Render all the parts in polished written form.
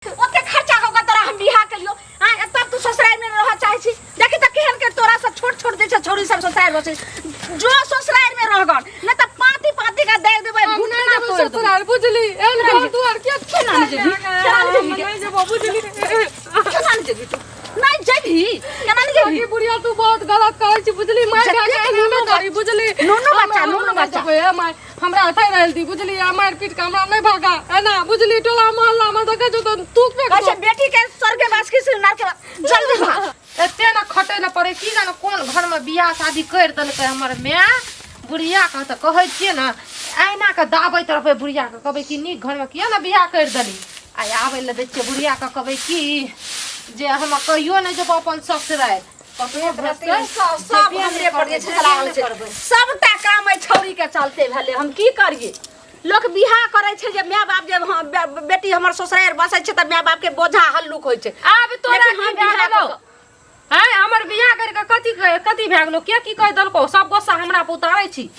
ओते खर्चा कऽ के तोरा हम बियाह केलियो आ तब तू ससुराल में रह चाहै छी। देखी त केहन के तोरा सब छोट छोट जे छै छौरी सब ससुराल बसै जो ससुराल में रह गल न त पाती पाती का दे देबै, हम घुटना नहि जेबै तोड़ देबै। ससुराल, बुझली? एहन घर दुआर के केना नहि जेबही? केना नहि जेबही? नहि जेबो, बुझली? केना नहि जेबही तू? नहि जेबही? केना नहि जेबही? ई बुढ़िया, तू बहुत गलत करै छी, बुझली? मारि खा के जतेक एना नुनू नहि करी, बुझली? नुनू बच्चा, हम नुनू नहि बच्चा। जेबै, हे माय, हमरा एतै रहल दी, बुझली? आ मारि पीट के हमरा नहि भगा एना, बुझली? टोला मोहल्ला मे देखै छौ तऽ तू पे कहै छै बेटी के स्वर्गे वास की नरके वास। जल्दी भाग। एते ने खटै लए पड़ै, की जाने कोन घर मे बियाह शादी करि देलकै हमर माय बुढ़िया के। तऽ कहै छियै ने, ऐना के दाबैत रहबै बुढ़िया के, कहबै कि नीक घर मे किया ने बियाह करि देली। आ आबै लए दै छियै बुढ़िया के, कहबै कि जे हम कहियो नहि जेबो अपन ससुरारि, ककरो भेजतै सब जेबे नहि हमरे पर जे करबै, छै से जेबे लागल नहि छै। करबै। सबटा काम एहि छौरी के चलते भेलै। हम की करियै? लोक बियाह करै छै जे माय बाप जे हँ, बेटी हमर ससुरारि बसै छै तऽ माय बाप के बोझा हल्लुक होइ छै। आब तोरा लेकिन की हम भए बियाह गेलौ? कऽ आँय, हमर बियाह करि कऽ कथी कथी भए गेलौ? के की कहि देलकौ? सब गुस्सा हमरा पर उतारै छी।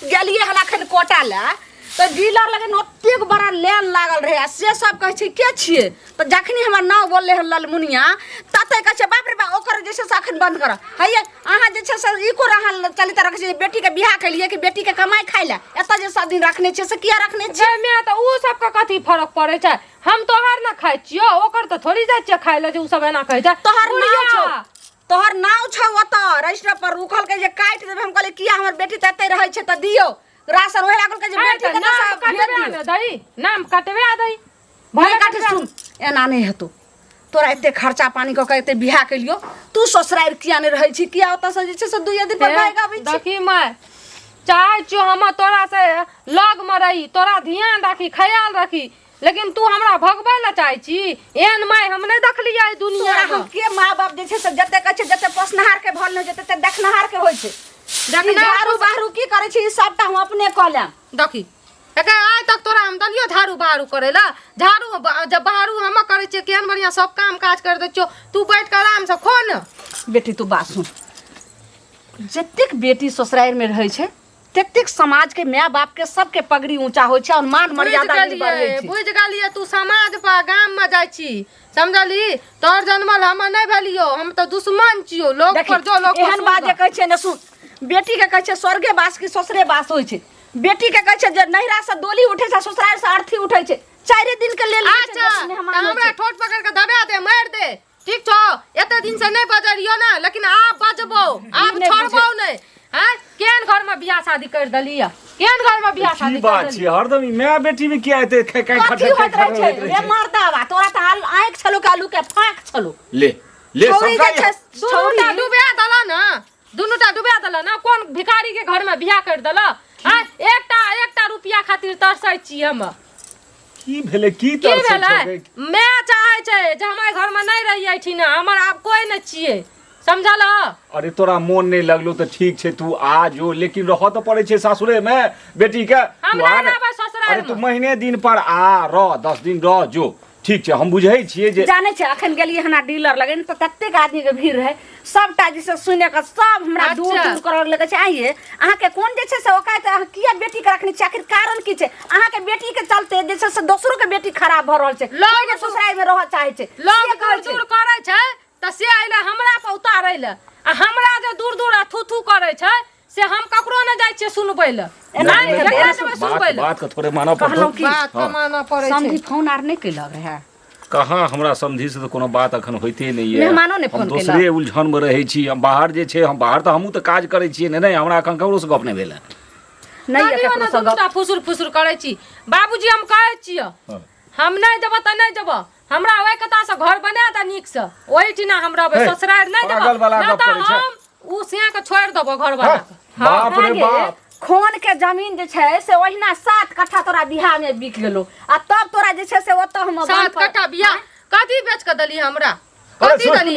गेलियै हन अखन कोटा लए तऽ डीलर लगे ओतेक बड़ा लाइन लागल रहै आ से सब कहै छै के छियै, तऽ जखनी हमर नाम बोलले हन ललमुनिया तते कहै छै बाप रे बाप, ओकर जे छै से अखन बंद कर। हैये अहाँ जे छै से ई कोन अहाँ चलित रखै छियै? बेटीके बियाह केलियै कि बेटीके कमाइ खाइ लए एतऽ जे सब दिन रखने छियै से किया रखने छियै? गै माय, तऽ उ सबके कथी फरक पड़ै छै? हम तोहर ने खाइ छियौ, ओकर तऽ थोड़ी जाइ छियै खाइ लए जे उ सब एना कहै छै। तोहर नाम बुढ़िया। छौ, तोहर नाम छौ ओतऽ रजिस्टर पर। उ कहलकै जे काटि देबै। हम कहलियै किया? हमर बेटी तऽ एतै रहै छै तऽ दियौ राशन। ओहे कहलकै जे आइ बेटी तऽ के नाम तऽ भेज कटबे दियौ। ने दही, नाम कटबे दही। भले काटे। सुन, एना नहि हेतौ। तोरा एते खर्चा पानी कऽ के एते बियाह केलियो, तू ससुरारि किया नहि रहै छी? किया ओतऽ से जे छै से दुइये दिन पर भागि आबै छी? देखी माय, चाहै छियौ हम तोरा से लग मे रही, तोरा ध्यान राखी, ख्याल रखी, लेकिन तू हमरा भगबै लए चाहै छी। एहन माय हम नहि देखलियै एहि दुनिया तोरा मे। हम के माँ बाप जे छै से जते कहै छै, जते पोसनहार के भल नहि होइ छै तते देखनहार के होइ छै। ई देखनहार झाड़ू बहारू की करै छी, ई सबटा हम अपने कऽ लेब। देखी, एकर आइ तक तोरा हम देलियौ झाड़ू बहारू करै लए? झाड़ू जब बहारू हम करै छियै, केहन बढ़िआँ सब काम काज करि दै छियौ, तू बैठ कऽ आरामसँ खो ने। बेटी, तू बात सुन, जतेक बेटी ससुरारिमे रहै छै ततेक समाजके माय बापके सबके पगड़ी ऊँचा होइ छै और मान बुझि मर्यादा भी बढ़ै गेलियै, छै। बुझि गेलियै। तू समाज पर गाममे जाइ छी, समझली? तोहर जनमल हमर नहि भेलियौ, हम तऽ दुश्मन छियौ लोक देखी, पर जो लोक पर एहन सुन बात जे गऽ। कहै छै ने, सुन, बेटीके कहै छै स्वर्गे वास कि ससुरे वास होइ छै। बेटी के कहै छै जे नैहरा से डोली उठै छै, ससुराल से अर्थी उठै छै। चारि दिन के लेल जे छै अच्छा बेटी मेहमान तऽ होइ हमरा छै। ठोट पकड़ के दबा दे, मारि दे, ठीक छौ? एते दिन से नहि बजलियौ ने, लेकिन आब बजबौ, आब नहि छोड़बौ नहि। हैं, केहन घर में बियाह शादी कर देली है? केहन घर में बियाह की शादी कर बात देली? छै हरदम ई माय बेटी में किया एते खे खे कथी खटर होइत रहै खटर छै होइत रे रहै छै? मर्दावा, तोरा तऽ आँखि छलो के आलू के फाँक छलो। ले ले। छौरी सबटा जे छै दुनू टा छौरी डुबा देला ने, दुनू टा डुबा देला ने। कोन भिखारी के घर में बियाह कर देला? आँय, एकटा एकटा रुपया खातिर तरसै छी हम। की भेलै? की की तरसै भेलै? छौ गे? माय चाहै छै जे हमर घर में नहि रही एहिठिना, हमर आब कोई नहि छियै, समझल? अरे तोरा मोन नहि लगलो तऽ ठीक छै, तू आ जो, लेकिन रहऽ तऽ पड़ै छै सासुरे मे बेटी के। हम तू आ नहि ने। रहबै ससुरारि अरे तू मे। महीने दिन पर आ, रह, 10 दिन रह जो, ठीक छै, हम बुझै छियै जे जानै छै, अखन गेलियै हन डीलर लगे तऽ ततेक आदमी के भीड़ रहै, सबटा जे छै सुने के सब हमरा दूर दूर करऽ लगै छै। आइये अहाँके कोन जे छै से औकात, अहाँ किया बेटी के रखने छियै? आखिर कारण की छै? अहाँके बेटी के चलते जे छै से दोसरो के बेटी खराब भऽ रहल छै। लोग लोग ससुराल मे रहऽ चाहै छै। लोग से कहै दूर छै। दूर करै छै तऽ से अइले हमरा पर उतारै लए, आ हमरा जे दूर दूर आ थू थू करै छै से हम ककरो नहि जाइ छियै सुनबै लए। एना नहि, नहि केकरा हेतै। जेबै बात सुनबै लए? बात के थोड़े मानऽ पड़तौ। कहलहुँ की? बात के मानऽ पड़ै छै। समधी फोन आर नहि केलक रहए? कहाँ, हमरा समझी से तऽ कोनो बात अखन होइते नहि यऽ। मेहमानो नहि हम फोन दोसरे केलक? उलझन मे रहै छी। हम बाहर जे छै, हम बाहर तऽ हमहूँ तऽ काज करै छियै ने। नहि, हमरा अखन ककरो से गप नहि भेल हँ। नहि यऽ कहियो ने ककरो सँ गप? दुनूटा फुसुर फुसुर करै छी। बाबूजी, हम कहै छियै, हम नहि देबऽ तऽ नहि देबऽ। हमरा ओहि कता से घर बना दे नीक से, ओहिठिना हम रहबै, हे, ससुरारि नहि देबऽ। पागल वाला नहि गप तऽ करै छै। हम उ सिया के छोड़ि देबऽ घर वाला के। हँ, बाप रे गे, बाप। खून के जमीन जे छै से ओहिना 7 कट्ठा तोरा बिहार में बिक गेलो आ तब तोरा जे छै से ओतऽ हम 7 कट्ठा बियाह कथी बेच के देली हमरा? अरे कथी सुन देली?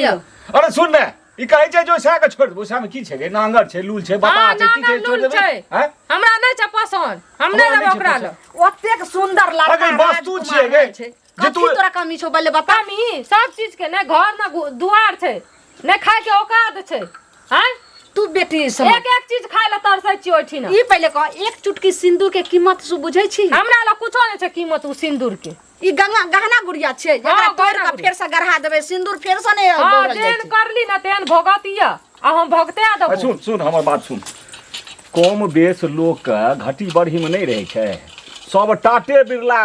अरे सुन ने, ई कहै छै जो सएह के छोड़ि देबौ। सएह मे की छै गे? नांगर छै, लूल छै, बाबा हाँ, छै, की छै, नांगर छोड़ि लूल देबै? छै। हैं? हमरा नहि छै पसंद, हम हमरा नहि नहि लेबै छै ओकरा पसंद। लग। ओतेक सुंदर लड़का अरे वस्तु राजकुमार छियै गे। छै। जे कथी तू तोरा कमी छौ पहिले बता। कमी सब चीज के, नहि घर ने दुआर छै, नहि खाय के औकात छै, हैं? तू बेटी समझ। एक एक चीज खाय लए तरसै छी ओहिठिना। ई पहिले कह, एक चुटकी सिंदूर के कीमत तू बुझै छी? हमरा लग कुछो नहि छै कीमत ओ सिंदूर के। ई गंगा गहना गुड़िया छै जेकरा हाँ, तोड़ गहना के गुड़िया। फेर से गढ़ा देबै सिंदूर फेर से नहि हाँ दौड़ल जाइ जेहन छै। करली ना तेहन भोगतिया आ हम भोगते आ आ, देबो सुन सुन हमर बात सुन कम बेस लोकके घटी बढ़ीमे नहि रहै छै सब टाटे बिरला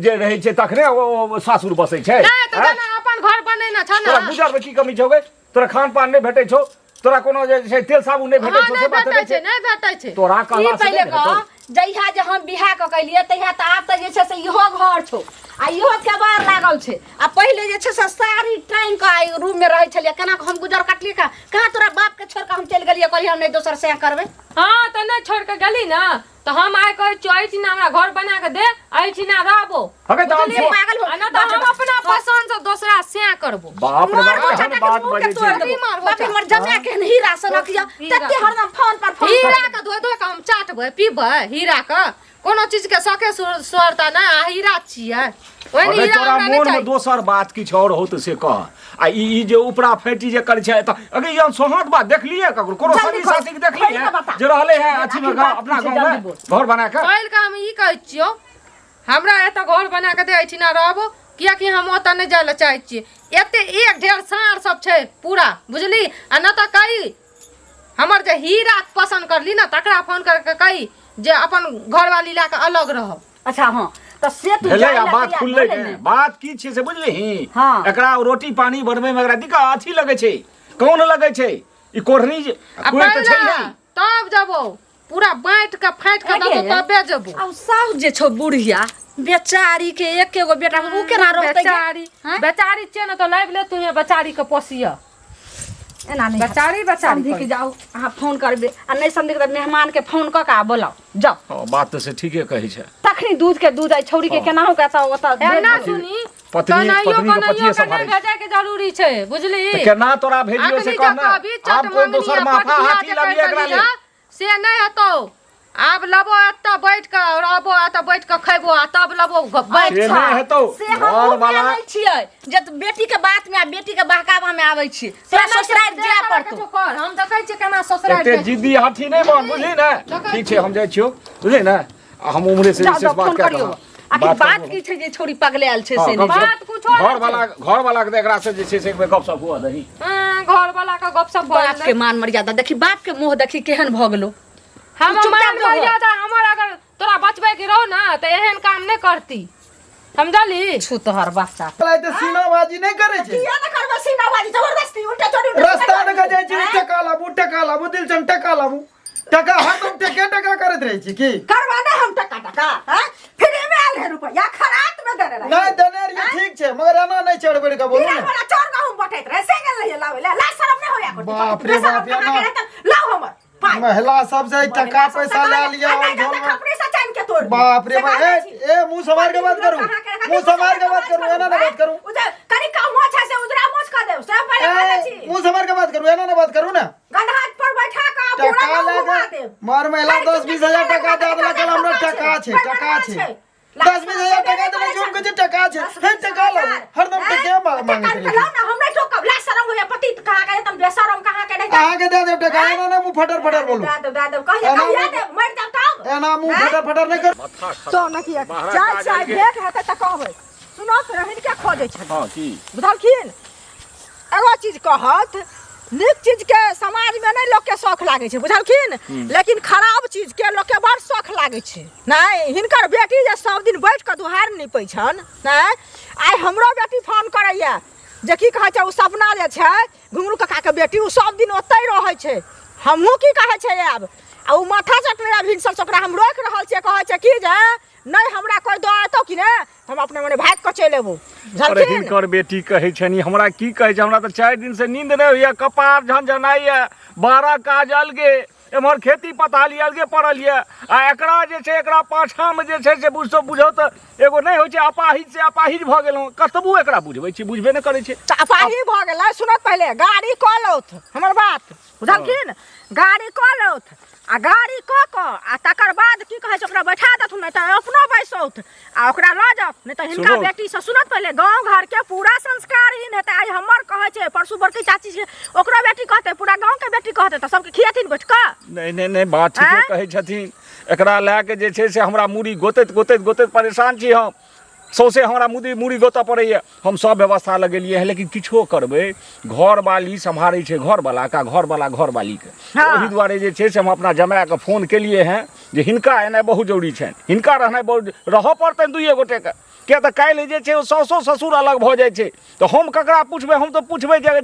जे रहै छै तखने ओ सासुर बसै छै नहि तऽ आँय? जेना अपन घर बनेने छ तोरा ने गुजरमे की कमी छौ गे तोरा खान पान नहि भेटै छौ तोरा कोनो जे छै तेल साबुन नहि भेटै हाँ छौ नहि से बात भेटै नहि छै छै नहि भेटै छै तोरा ई कहला से पहिले नहि भेटौ कह जहिया जे हम बियाह कऽ के एलियै तहिया तऽ आब तऽ जे छै से इहो घर छौ आ इहो केबाड़ लागल छै आ पहिले जे छै से साड़ी टाँगि कऽ आ रूम मे रहै छलियै केना कऽ हम गुजर कटलियै कहाँ कहाँ तोरा बाप के छोड़ि कऽ हम चलि गेलियै कहलियै हम नहि दोसर सएह करबै हाँ तऽ नहि छोड़ि कऽ गेली ने तऽ हम आइ कहै छियौ एहिठिना हमरा घर बना कऽ दे एहिठिना रहबो हगे तऽ हम बुझलियै? पागल हो- आ नहि तऽ हम अपना पसंद से दोसरा सएह करबो बाप रे मार बाप बच्चा केहन के बात मुँह के बजै तोड़ छै देबो। मार बाप रे, हमर जमाए केहन हीरा सनक यऽ हीरा। तते हरदम फोन पर फोन हीरा के धो धो के हम चाटबै पीबै हीरा के कोनो चीज के शखे सुरता नहि आ हीरा छियै ओहन अगर हीरा तोरा हमरा नहि मोन में चाही दोसर बात किछु और हो तऽ से कह आ ई ई जे उपरा फैटी जे करै छै तऽ अगर ई सोहत बात देखलिए ककरो कोनो जल्दी संगी खोल। साथी के देखलिए खोल कऽ बता। जे रहले है अथी में आखिर बात अपना की छै, गाँव जल्दी में बोल। घर बना के पहिल के हम ई कहै छियौ हमरा एतऽ घर बना के दे एहिठिना रहबो कियाकि हम ओतऽ नहि जाय लए चाहै छियै एते एक ढेर साँढ़ सब छै पूरा बुझली आ नहि तऽ कही हमर जे हीरा पसन्द करली ने तकरा फोन करके कही जे अपन घरवाली लए कऽ अलग रहब अच्छा हाँ तऽ से तू भेलै जाय आ लए बात तैयार खुललै भेलै ने ने? बात की छै से बुझलिही हाँ। एकरा रोटी पानी बनबै में एकरा दिक्कत अथी लगै छै कौन लगै छै ई कोढ़नी जे आ कोइ तऽ छै पहिले नहि तब जबो पूरा बाँटि के फाटि के अगे, देबो तबे जबो आ उ साउस जे छौ बुढ़िया बेचारी के एक एगो बेटा उ केना रहतै गे? बेचारी हैं? बेचारी छियै ने तऽ लाबि ले तू बेचारी के पोसिय एना नहि बेचारी बेचारी समझी के जाउ अहाँ फोन करबै आ नहि समझी के तऽ मेहमान के फोन कऽ के आ बोलाउ जाउ हँ बात तऽ से ठीके कहै छै तखनी दूध के दूध आई छौरी के केनाहु के तऽ ओतऽ भेज एना देबै। सुनी पत्नी- कन्हैयो पत्नी के कन्हैयो पतिये के सम्हारै नहि भेजै के जरूरी छै बुझली तऽ केना तोरा भेजियो से अखनी कह जे ने कहबी चट आब कोन दोसर मंगनी आ माफा पट हाथी बियाह जे लबिये करि एकरा देली लेल ना, से नहि हेतौ आब लबो एतऽ बैठ कऽ रहबो एतऽ बैठ कऽ खैबो आ तब लबो बैठ से कऽ नहि हेतौ से हम घर वाला नहि छियै जे बेटी के बात में आ बेटी के बहकावा में आबै छी तोरा ससुरारि जाय पड़तौ कर हम देखै छियै केना ससुरारि एते जाइ छै। जिद्दी हाथी नहि बन बुझली ने देखै ठीक छै हम जाइ छियौ बुझली ने आ हम उम्हरे से जाओ विशेष जाओ बात फोन कए करियौ कऽ आखिर बात की छै जे छोरी पगलायल छै हँ, से नहि कम से कम बात कुछो नहि घर वाला घर वाला के तऽ एकरा से जे छै से एक बेर गपशप हुअ दही हँ, घर वाला के गपशप भऽ बाप गेलै। के मान मर्यादा देखी बाप के मुंह देखी केहन भऽ गेलो हम चुपचाप मान जो घर। मर्यादा हमर अगर तोरा बचबै के रहो ना तऽ एहन काम नहि करती समझली छू तोहर बच्चा तऽ सीनाबाजी नहि करै छै किया न करबै सीनाबाजी जबरदस्ती उल्टा चोरी रस्ता दऽ जाइ छी टका लाबू टका लाबू दिल चन टका लाबू टका हरदम टके टका करैत रहै छी की करवा ना हम टका टका हैं फ्री में आयल है रुपया खरात में देने रहे नहि देने रहियै ठीक छै मगर एना नहि चढ़ बढ़ि कऽ बोलू हीरा ने वाला चोर गहूम बटैत रहे से गेल रहियै लाबै ला ला शरम नहि होया करती बाप रे बाप, कहाँ एना- के रहतन लाओ हमर पाइ महिला सब से टका पैसा लए लिअ आ और नहि झोल तऽ में- खपड़ी से चाइन के तोड़ दी। बाप रे से बाप कहै ए छी। ए मुंह संभार के बात करू कहाँ के रहतन? मुंह संभार के बात करू एना नहि बात करू उजर कनि कम मोछ है से उजरा मोछ कऽ देब से पहिले कह दै ए छी मुंह संभार के बात करू एना नहि बात करू ने गंधा पर बैठा कऽ पूरा टका गाँव लए घुमा के देब मर महिला 10-20 हजार टका दए देलक हमरा टका छै टका छै 10-20 हजार टका देलक हम कहै छै टका छै हे टका लाबू हरदम टके मांगैत रहै लाओ ना हमरा टोकब ला शरम होया पति कहाँ के तुम बेशरम कहाँ के नहीं अहाँके दए देब टका एना नहि मुँह फटर फटर बोलू दे दे दे कहिया एना कहिया मुँह- दे मर जाओ तब एना मुँह फटर फटर नहि करू तो न किया चाय चाय भेट हेतै तऽ कहबै सुनो तऽ रहन के खोजै छलै हँ की बुझलखिन एगो चीज कहत नीक चीजके समाजमे नहि लोकके शौख लागै छै बुझलखिन लेकिन खराब चीजके लोकके बड़ शौख लागै छै नहि हिनकर बेटी जे सब दिन बैठ कऽ दुहार नीपै छनि नहि आइ हमरो बेटी फोन करैए जे की कहै छै ओ सपना जे छै घुंघरू काकाके बेटी ओ सब दिन ओतहि रहै छै हमहूँ की कहै छै आब आ ओ माथा चटने रहै भिनसर से ओकरा हम रोकि रहल छियै कहै छै की जे नहि हमरा कोइ दऽ एतौ कि ने हम अपने मने भागि कऽ चलि एबौ अरे बुझलखिन हिनकर बेटी कहै छनि हमरा की कहै छै हमरा तऽ 4 दिन से नींद नहि होइए कपार झनझनाइए 12 काज अलगे एम्हर खेती पथाली अलगे पड़ल यऽ आ एकरा जे छै एकरा पाछाँमे जे छै से बुझतो बुझौ तऽ एगो नहि होइ छै अपाहिज से अपाहिज भऽ गेलहुँ कतबो एकरा बुझबै छी बुझबे नहि करै छै तऽ अपाहिज भऽ गेलै सुनत पहिले गाड़ी कऽ लौथ हमर बात बुझलखिन गाड़ी कऽ लौथ आ गाड़ी कऽ कऽ आ तकर बाद की कहै छै ओकरा बैठा देथुन नहि तऽ अपनो बैसौथ आ ओकरा लऽ जाउ नहि तऽ हिनका सुनू। बेटीसँ सुनत पहिले गाँव घरके पूरा संस्कारहीन हेतै आइ हमर कहै छै परसू बड़की चाची छै ओकरो बेटी कहतै पूरा गाँवके बेटी कहतै तऽ सबके खिएथिन बैठ कऽ नहि नहि नहि बात ठीके आँय? कहै छथिन एकरा लए कऽ जे छै से हमरा मूड़ी गोतैत गोतैत गोतैत परेशान छी हम सौंसे हमरा मुदी मूड़ी गोतऽ पड़ैए। हम सब व्यवस्था लगेलियै हँ, लेकिन किछो करबै, घरवाली सम्हारै छै घरवलाके आ घरवला घरवालीके। ओहि दुआरे जे छै से हम अपना जमायके फोन केलियै हँ जे हिनका एनाइ बहुत जरूरी छनि, हिनका रहनाइ बहुत रहऽ पड़तनि दुइए गोटेके, किएक तऽ काल्हि जे छै ओ साउसो ससुर अलग भऽ जाइ छै तऽ हम ककरा पुछबै? हम तऽ पुछबै जे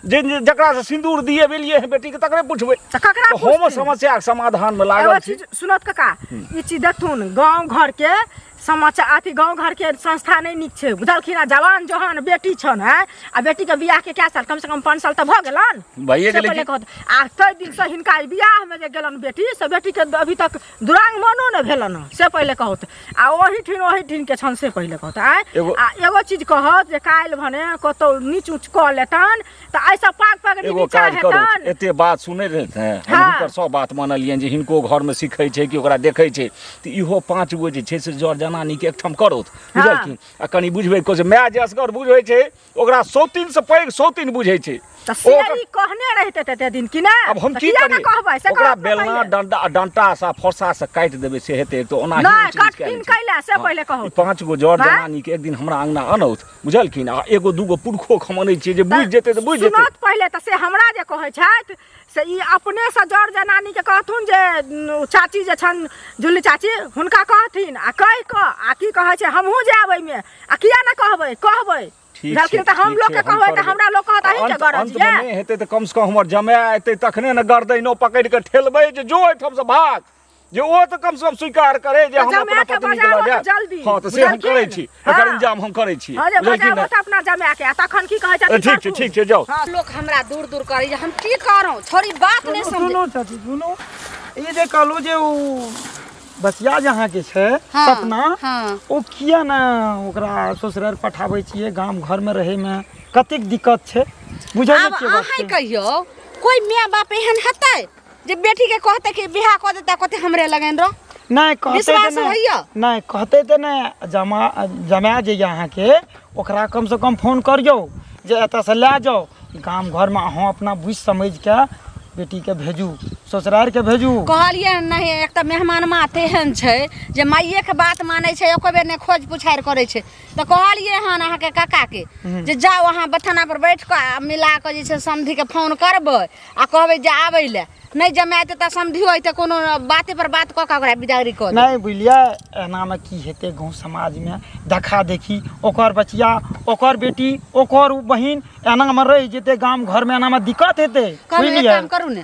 जे जकरासँ सिन्दूर दिएबेलियै हँ बेटीके तकरे पुछबै। तऽ ककरा तऽ हम पुछथिन? समस्याके समाधानमे एगो लागल छी। चीज सुनत काका, ई चीज देखथुन, गाँव घरके समाचार अथी गाँव घरके संस्था नहि नीक छै, बुझलखिन? आ जवान जहान बेटी छनि है, आ बेटीके बियाहके कए साल, कमसँ कम 5 साल तऽ भऽ गेलनि, भइए से गेलै पहिले कि? कहत। आ ताहि दिनसँ हिनका ई बियाहमे जे गेलनि बेटी, से बेटीके अभी तक दुरागमनो नहि भेलनि हँ, से पहिले कहत। आ ओहिठिन ओहिठिनके छनि, से पहिले कहत। आँय, आ एगो चीज कहत जे काल्हि भने कतहु नीच ऊँच कऽ लेतनि तऽ एहिसँ पाग पगड़ी एगो नीचा काज करू, हेतनि। एते बात सुनै रहथिन, हम हिनकर सब बात मानलियनि जे हिनको घरमे सीखै छै कि ओकरा देखै छै, तऽ इहो 5 गो जे छै से जर जनानीके एकठाम करौथ, बुझलखिन? आ कनि बुझबै को जे माय जे असगर बुझै छै ओकरा सौतीनसँ पैघ सौतीन बुझै छै। तऽ से ई कहने रहिते तते दिन कि नहि? आब हम तऽ की किया करियै? नहि कहबै से? ओकरा कहब ने बेलना पहिले। डंडा डंटा से फरसा से काटि देबै से हेतै तऽ ओना नहि, काटथिन कैला से पहिले कहू। ई 5 गो जर आँय? जनानीके एक दिन हमरा अंगना अनौथ, बुझलखिन? आ एगो दूगो पुरखो हम अनै छियै जे बुझि जेतै तऽ बुझि जेतै। सुनत पहिले तऽ से हमरा जे कहै छथि से ई अपनेसँ जर जनानीके कहथुन जे चाची जे छनि झुल्ली चाची, हुनका कहथिन आ कहि कऽ आ की कहै छै हमहूँ जायब एहिमे। आ किया नहि कहबै? कहबै, ठीक बुझलखिन? छै, तऽ हम ठीक लोकके छै, हम कहबै तऽ करबै। हमरा लोक कहत अहीँके अंत गरज अंतमे यऽ। नहि हेतै तऽ कमसँ कम हमर जमाय एतै तखने ने गर्दैनो पकड़ि कऽ ठेलबै जे जो एहिठामसँ भाग, जे ओ तऽ कमसँ कम स्वीकार करे जे तऽ हम अपना जमायके पत्नी के लऽ बजाबऽ जायब। जल्दी, हँ, तऽ से हम बुझलखिन? करै छी, एकर हँ। इंतजाम हम करै छी, हँ, जे बुझलखिन बजाबऽ ने? तऽ अपना जमायके आ तखन की कहै छथिन ठीक छै, करथुन। ठीक छै, जाउ। हँ। लोक हमरा दूर दूर करैए, हम की करू? छोड़ी बात नहि सुनू समझे। सुनू चाची, सुनू, ई जे कहलहुँ जे ओ बसिया जे अहाँके छै हँ, सपना, हँ। ओ किया ने ओकरा ससुरारि पठाबै छियै? गाम घरमे रहैमे कतेक दिक्कत छै, बुझै नहि आब छियै बात अहाँ के? कहियौ, कोइ माय बाप एहन हेतै जे बेटीके कहतै कि बियाह कऽ देतै, कहतै हमरे लगन रह? नहि कहतै तऽ विश्वास नहि होइए? नहि कहतै तऽ नहि। जमा जमा जे यऽ अहाँके, ओकरा कमसँ कम फोन करियौ जे एतऽसँ लए जाउ। गाम घरमे अहाँ अपना बुझि समझिके बेटीके भेजू, ससुरारिके भेजू। कहलियै नहि, एक तऽ मेहमानमा तेहन छै जे माइएके बात मानै छै, एको बेर नहि खोज पुछारि करै छै। तऽ कहलियै हन अहाँके काकाके जे जाउ अहाँ बथाना पर बैठ कऽ आ मिला कऽ जे छै समधिके फोन करबै आ कहबै जे आबै लए। नहि जमायतै तऽ समधियो अयतै, कोनो बाते पर बात कऽ कऽ ओकरा बिदागरी कऽ देबै। नहि बुझलियै, एनामे की हेतै? गाँव समाजमे देखा देखी, ओकर बचिया, ओकर बेटी, ओकर ओ बहिन एनामे रहि जेतै गाम घरमे, एनामे दिक्कत हेतै। कहलहुँ एक बुझलियै? काम करू ने,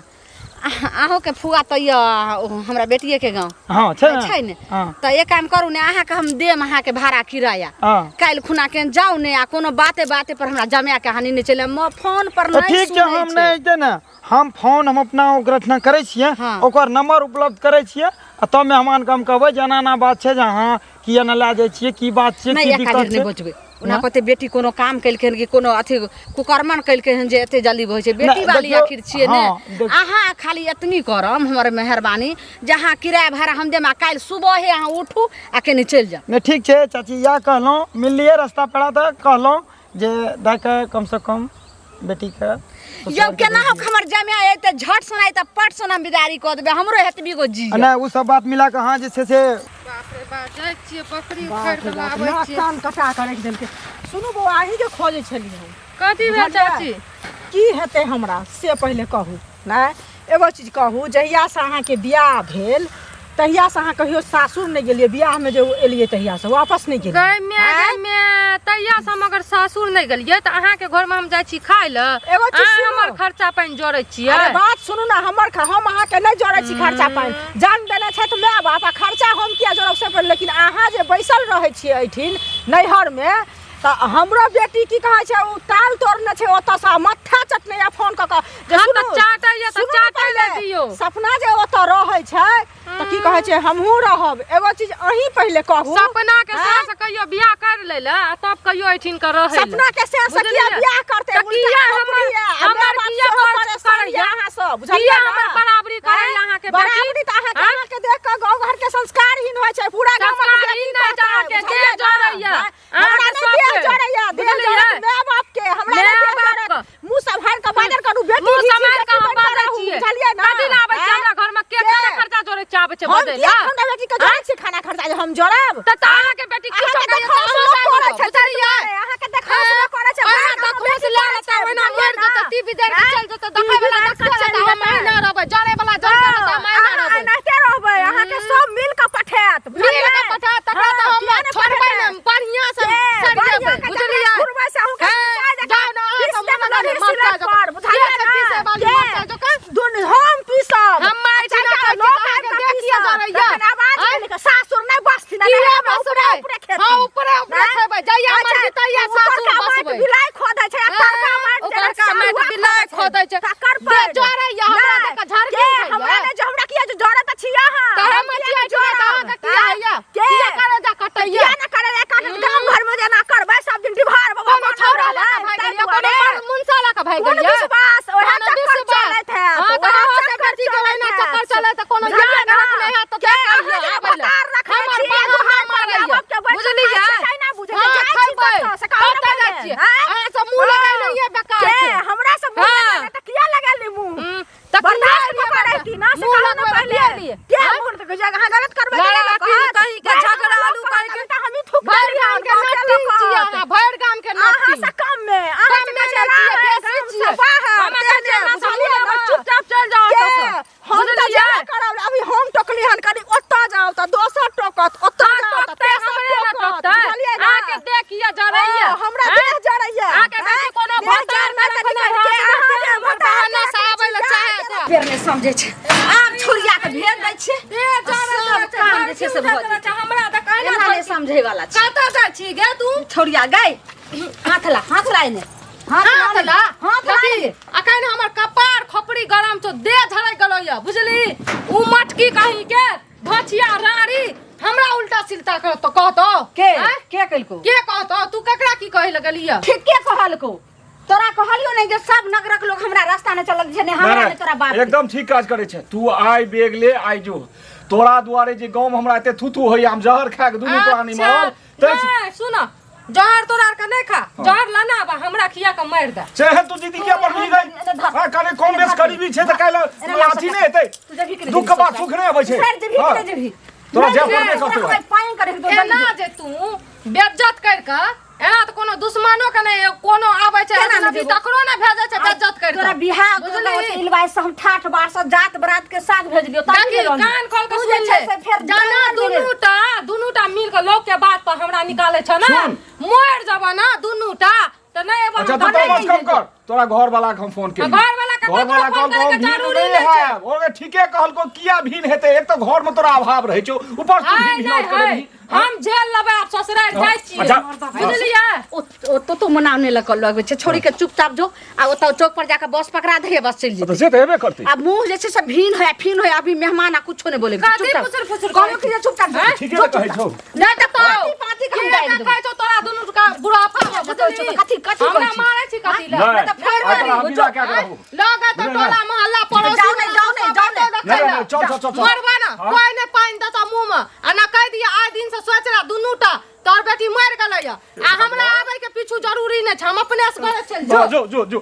अहूँके फुआ तऽ यऽ हमरा बेटिएके गाँव। हँ, छै ने। छै ने? हँ। तऽ एक काम करू ने, अहाँके हम देम अहाँके भाड़ा किराया। हँ। काल्हि खुना के जाउ ने आ कोनो बाते बाते पर हमरा जमा के हानि नहि चलि फोन पर तऽ नहि ठीक छै, सुनै हम नहि हेतै ने, हम फोन हम अपना ओकरा ठिना करै छियै। हँ। ओकर नंबर उपलब्ध करै छियै आ तब मेहमानके हम कहबै जे एना एना बात छै, जे अहाँ किया नहि लए जाइ छियै, की बात छियै, नहि की एक दिक्कत बेर नहि छै। बचबै ओना कहते बेटी कोनो काम केलकै हन कि कोनो अथी कुकर्मन केलकै हन जे एते जल्दी होइ छै? बेटी नहि, वाली देखियौ, आखिर छियै ने। हँ, अहाँ खाली एतनी करम हमर मेहरबानी जे अहाँ किराया भाड़ा हम देम आ काल्हि सुबहे अहाँ उठू आ कनि चलि जाउ। नहि, ठीक छै चाची, इएह कहलहुँ, मिललियै रस्ता पेड़ा तऽ कहलहुँ जे दए कऽ कमसँ कम बेटीके यौ केना हो हमर जमाय अयतै झट सुनाइ तऽ पट सुना बिदारी कऽ देबै, हमरो हेतबी गो जी। नहि, ओ सब बात मिला कऽ अहाँ जे छै से बाप रे बाप, जाइ छियै बकरी बाप उखाड़ि रे कऽ बाप, लाबै नाक छियै। कान कटा कऽ राखि देलकै। सुनू बौआ, अहीँके खोजै छलियै हम। कथी भेल बुझलियै? चाची? की हेतै हमरा से पहिले कहू। नहि, एगो चीज कहू, जहियासँ अहाँके बियाह भेल तहियासँ अहाँ कहियो सासुर नहि गेलियै? बियाहमे जे एलियै तहियासँ वापस नहि गेलियै? गै माय, गै माय, तहिया से हम अगर सासुर नहि गेलियै तऽ अहाँके घरमे हम जाइ छी खाय लए, एगो चीज अहाँ सुनू। हमर खर्चा पानि जोड़ै छियै? अरे बात सुनू ने, हमर हम अहाँके नहि जोड़ै छी खर्चा पानि। जन्म देने छथि माय बाप, आ खर्चा हम किया जोड़ब से पर। लेकिन अहाँ जे बैसल रहै छियै एहिठिन नैहरमे, तऽ हमरो बेटी की कहै छै, ओ ताल तोड़ने छै ओतऽसँ आ मत्था चटने या फोन कऽ कऽ जे हँ, सुनू, तऽ चाटैए तऽ सुनू ने चाटै लए पहिले, दियौ। सपना जे ओतऽ रहै छै तऽ की कहै छै हमहूँ रहब। एगो चीज अहीं पहिले कहू। सपना के आँय? सास कहियो बियाह कर लै लए आ तब कहियो एहिठिन के रहै लए। सपना के सास किया बुझलियै? बियाह करतै? तऽ उल्टा किया खपड़ी हमर ये, आ हमर माय-बाप किया सेहो खर्च परेशान करैया? ये अहाँ सब, बुझलियै किया ने? हमर बराबरी करैया आँय? अहाँके बेटी? बराबरी तऽ अहाँके आँय? अहाँके देख कऽ गाँव घर के संस्कारहीन होइ छै पूरा गामक संस्कारहीन बेटी नहि छै, कहतै, अहाँके बुझलियै देह जरैया। ने? अहाँके हमरा नहि देह सबके। जरैया, देह बुझलियै? जरत माय बाप के, हमरा नहि माय देह बाप जरत। के। मुँह सम्हारि कऽ बाजल करू, बेटी मुँह ही छी, सम्हारि बेटी कऽ हम बनि कऽ बाजै रहू, छियै। बुझलियै ने? कथी लए आबै छै आँय? हमरा घरमे? के के? खाना खर्चा जोड़ै छै आबै छै हम बजै किया लए? हमरा बेटी के जोड़ै छी खाना खर्चा जे हम जोड़ब? तऽ अहाँके बेटी किछो अहाँके कहियो देखो तऽ हम लोक टीवी जरि के चलि जेतै, देखै टीवी वाला जरि के देखते रहतै, चलि हम जेतै। अहिना रहबै, जरै वाला जरिते रहतै, हम अहिना अहाँ रहबै। एनाहिते रहबै, अहाँके सब मिल कऽ पठायत, मिल के बुझलियै? पठायत, तकरा तऽ हँ, हम किया नहि छोड़बै पठेतै? नहि, बढ़िआँ से के, सड़ि बढ़िआँ जेबै, के बुझलियै? जकरा छुड़बै से अहूँके हे, मिरचाइ जकाँ जाउ ने, अहाँ पीस सब देब मोन लोढ़ी लगल मरचाइ सिलौट जकाँ। पर, बुझलियै के छै ने? पीसै वाली के? मरचाइ जकाँ? दुन हम पीसब। हम मारि चारि छिना टा खाइ छी, लोक तऽ आबि अहाँके कऽ देह किया पीसत। जरैया? तखन आवाज आँय? नहि निकलत। सासुर नहि बसथिन, किया नहि हमरा बसबै? उपरे उपरे खेथिन। हाँ, उपरे उपरे नहि? खेबै। जहिया अच्छा, मर्जी तहिया ऊपरका सासुर माटि बसबै। बिलाइ खोदै छै आ तरका माटि जे उपरका रहै छै, माटि अल्हुआ बिलाइ खोदै छै। तकर दे पर जरैया, हमरा नहि, तऽ के झरकी के होइया। हमरा नहि जे हमरा किया जे जरत छी अहाँ? तऽ हम हम किया किया नहि जरब? जरब? अहाँके किया होइया? के? किया करे जा कटैया? किया नहि करे जा काटत? गाम घर में जेना करबै सब दिन डिभार बाबा कोनो बनल छौड़ा लऽ रहबै, कऽ भागि ताहि गेलियै, कोनो दुआरे। मुनसा लऽ कऽ भागि कोन गेलियै? विश्वास ओएह कोनो चक्कर विश्वास? चलैत हैत, हाँ, तऽ ओएह अहाँके चक्कर बेटीके चलैत ओहिना हैत। चक्कर चलैत तऽ कोनो बुझलियै याद ने? रखने हैत तऽ के देखैया अहाँ जे आबै लए। भतार रखने हमर छी, बाबा दुहार पर मारैया। माय-बापके बैठ कऽ बुझलियै? खाइ छै, तहिना बुझै छै, हाँ, जाइ छी खैबै। कतऽ से कहू ने कतऽ जाइ पहिले, छियै? आँय? अहाँ सब मुँह लगाइ हाँ। नहि ये बेकार के छै। हमरा से मुँह हाँ। लगेने तऽ किया लगेली मुँह? तऽ बर्दाश्त किया कऽ कऽ रहती ना, से मुँह कहू ने लगबै पहिले। किया लिए? के आँय? मुँह तऽ जे अहाँ गलत करबै तऽ लड़ाकी नहि कहत। कही के, भरि झगड़ालू गाम कही के। तऽ हमही थूक भरि देली गाम हन, के गाँवके नट्टी लोक छियै कहत। अहाँ, भरि गाम के अहाँ नट्टी। से कम में, अहाँ कम से में कहै छै, नहि छियै, राम बेसी गाम से छियै। बाहर, हमरा कहै तेहने, छै, हमरा से बुझलियै मुँह लगबै, ने? चुपचाप चलि जाउ के? एतऽसँ। हम तऽ बुझलियै? जेबे करब, अभी हम टोकली हन कनि ओतऽ जाउ तऽ दोसर टोकत, ओतऽ हाँ, जाउ तऽ टोकतै, तेसर हमरे ने टोकत, टोकतै। बुझलियै ने? अहाँके देह किया जरैया? ओ, हमरा आँय? देह जरैया। अहाँके बेटी आँय? कोनो देह भतार जरना नहि तऽ रखने निकलि के हैत, अहाँ जे हमर भतार बहाना से रखने आबै लए छी, चाहैत हैत। फेर नहि समझै छै आब छुरिया के भेज दै छियै देह जरैत सब रहै छै, काम जे छै से भऽ उठैत रहै जेतै। छै, हमरा तऽ कहै एना नहि समझै वाला छै। कतऽ जाइ छी गे तू? छौड़िया गई, हाथ ला, हाथ ला एने, हाथ ला हाथ ला, हाथ ला। देखी, अखन हमर कपार खोपड़ी गरम छौ, देह झरक गेलौ या, बुझली? उ मटकी कहीं के भछिया राड़ी हमरा उल्टा सिलता कहतो कहतो। के? आँय? के कलको? के कहतो? तू केकरा की कहे लगलिय? ठीके कहलको, तोरा कहलियो नहीं जे सब नगरक लोग हमरा रास्ता नहीं चलत छै, नहीं हमरा नहि, नहीं तोरा बाप के। एकदम ठीक काज करै छै तू। आइ बेग ले आइ जो, तोरा दुआरे जे गाँव में हमरा एते थू थू होइया, हम जहर खा के दुनू प्राणी मरल तै। नहीं सुन, जहर तोरा आर के नहीं खा, जहर लाना बा हमरा खिया के मार दे। चाहे तू दीदी के पर भी गई, हां, कने कम बेस गरीबी छै तऽ काल्हि अथी नहि हेतै। तू जेबही कि नहि? दुख के बाद सुख नहि अबै छै। सर जेबही कि हाँ। नहि जेबही? तोरा नहि जाय जेबही, पड़बे तोरा करतौ। हमरा पानि करे के दो, एना जल्दी जे तू बेज्जत कर के एना तऽ कोनो दुश्मनो के नहीं कोनो आबै छै केना नहि अजनबी जेबो? तकरो ने भेजै छै बेज्जत कर तोरा बियाह बुझली? इलवाई से हम ठाठ बाट से जात बरात के साथ भेजलियो तब देखी, कान खोल के तू जे सुन छै ले से फेर जाना जान गेलै। दुनू टा दुनू टा मिल के लोग के बात पर हमरा निकाले छ ना, सुन। मर जब ना दुनू टा तऽ नहि एबो। अच्छा हम तू तऽ तमाश नहि कम कर, तोरा घर वाला के हम फोन केलियै। घर वाला के घर वाला ककरो फोन कहलको हम करैके भीन जरूरी नहि नहि छै। हैब। ओकरा ठीके कहलको, किया भीन हेतै? एक तऽ घर में तोरा अभाव रहै छौ, ऊपर से तू हाय भीन नहि भीन हाय, करेबही। हम झेल लेबै, आब ससुराल जाइ छियै। अच्छा। बुझलियै? ओ तो तो मनावने लग लगबै छै छोड़ी के, चुपचाप जो आ ओतऽ चौक पर जाके बस पकड़ा दे, बस चलि तऽ जेतै। से तऽ हेबे करतै। आ मुँह जे छै से भीन होय फीन होय, अभी मेहमान आ कुछो नहि बोले। कथी फुसुर फुसुर कहलो कि जे चुपचाप जो। ठीके तऽ कहै छौ। नहि तऽ पाँती पाँती के हम किया दाबि देबै। कहै छौ तोरा दुनू का बुढ़ापा है, कहै छौ तऽ कथी कथी हमरा कहै छी? मारै छी कथी लए? नहि, तऽ फेर आइ तोरा हम विदा कए के रहबो। लग तऽ नहि, टोला नहि। मोहल्ला पड़ोसी जाउ नहि, जाउ नहि, जाउ नहि। नहि, नहि, नहि, चल, चल, चल, चल। मरबा ना हाँ? कोई नहीं पानि देता मुंह में आ ना कहि दिया। आइ दिन से सोच रहा दुनू टा तोहर बेटी मरि गेलै आ हमरा आबै के पीछू जरूरी नहि छै, हम अपने से घरे चलि जो जाउ। जो जो जो।